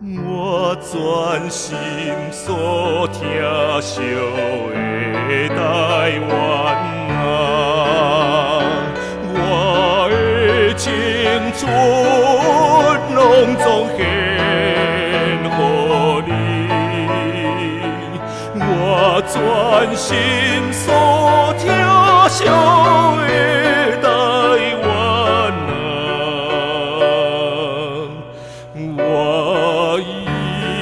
我全心所疼惜的台灣啊，我的青春攏總獻予你，我全心所疼惜的台灣啊，我一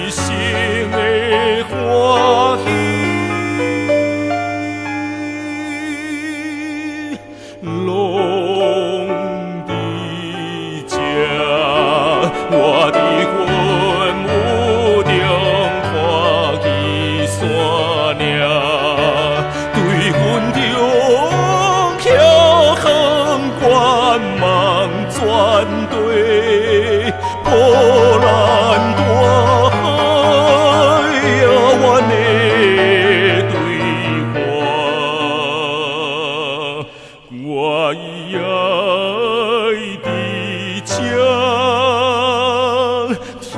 生的歡喜，攏佇這，我佇雲霧中看見山嶺，對雲中徛遠觀望全地，波瀾大海啊，阮的對岸，我伊愛佇這眺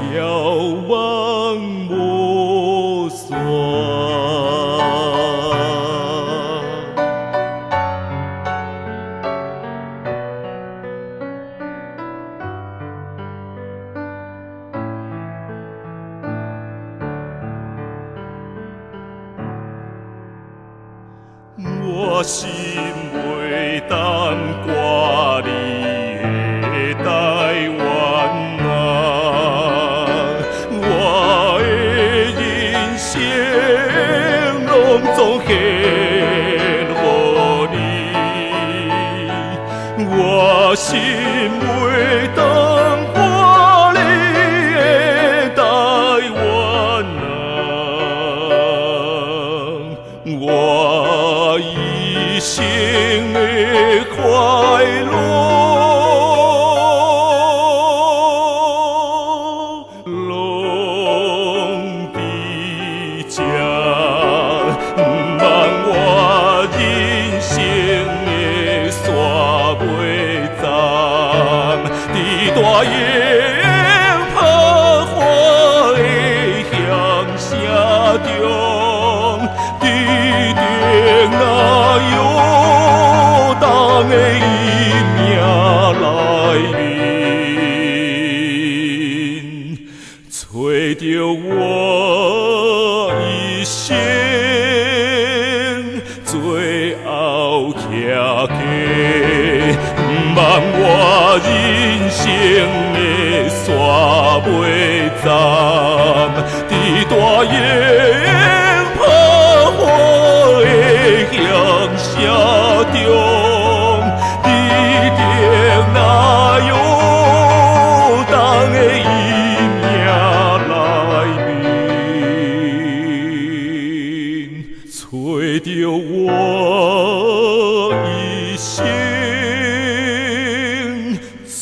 望無煞。我心袂當掛你的台灣啊，我的人生攏總獻予你，我心袂當掛你的台灣啊，我一生的快樂攏佇這，毋茫我人生的煞尾站，佇大雁拍花的響聲中，一定若有當的伊命內面，揣著我一生最後徛家，毋茫我人生的煞尾站，佇大雁拍花的響聲中，一定若有當的伊命內面，揣著我一生最